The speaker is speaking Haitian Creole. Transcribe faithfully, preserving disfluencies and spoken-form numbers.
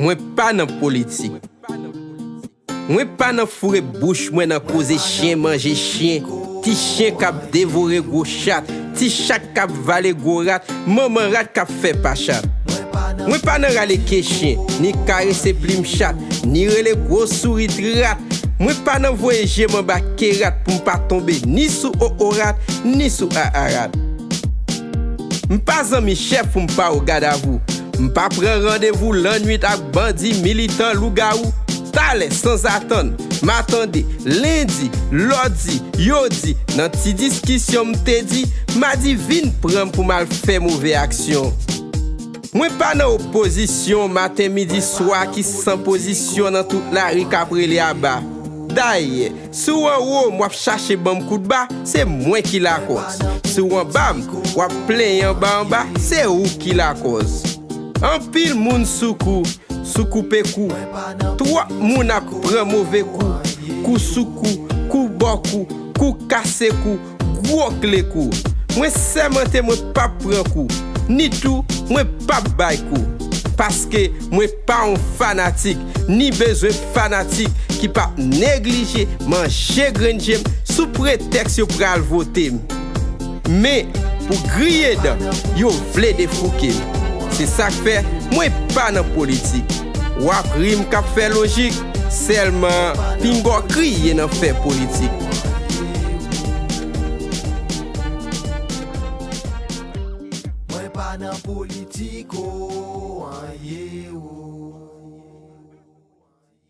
Mwen pa nan politik. Mwen pa nan foure bouch mwen nan koze chen manje chen, ti chen k ap devore gwo chat, ti chat k ap vale gwo rat, manman rat k ap fè pachat. Mwen pa nan rale ke chen, ni karese plim chat, ni rele gwo sourit rat. Mwen pa nan voye je m anba ke rat pou m pa tonbe ni sou orat, ni sou arat. M pa zanmi chèf pou m pa o gadavou. M pa pran randevou lannwit ak bandi, militan, lougawou. Talè, sanzatann, m a tande, lendi, lòdi, yodi, nan ti diskisyon m te di, m a di vin pran m pou m al fè move aksyon. Mwen pa nan opozisyon maten, midi, swa ki san pozisyon nan tout lari k ap rele aba. Dayè, si w anwo m w ap chache ban m kout ba, se mwen ki lakòz. Si w anba m, w ap plenyen anba anba, se ou ki lakòz. Anpil moun sou kou, sou koupe kou. Twòp moun ap pran move kou, kou sou kou, kou bò kou, kou kase kou, gwo kle kou. Mwen sèmante mwen p ap pran kou, ni tou mwen p ap bay kou. Paske mwen pa yon fanatik, ni bezwen fanatik ki p ap neglije manje grenn je m sou pretèks yo pral vote m. Men, pou griye dan, yo vle defouke m. Se sa k fè mwen pa nan politik. W ap ri m k ap fè lojik, sèlman pinga w kriye nan fè politik. Mwen pa nan politik, o, an, ye,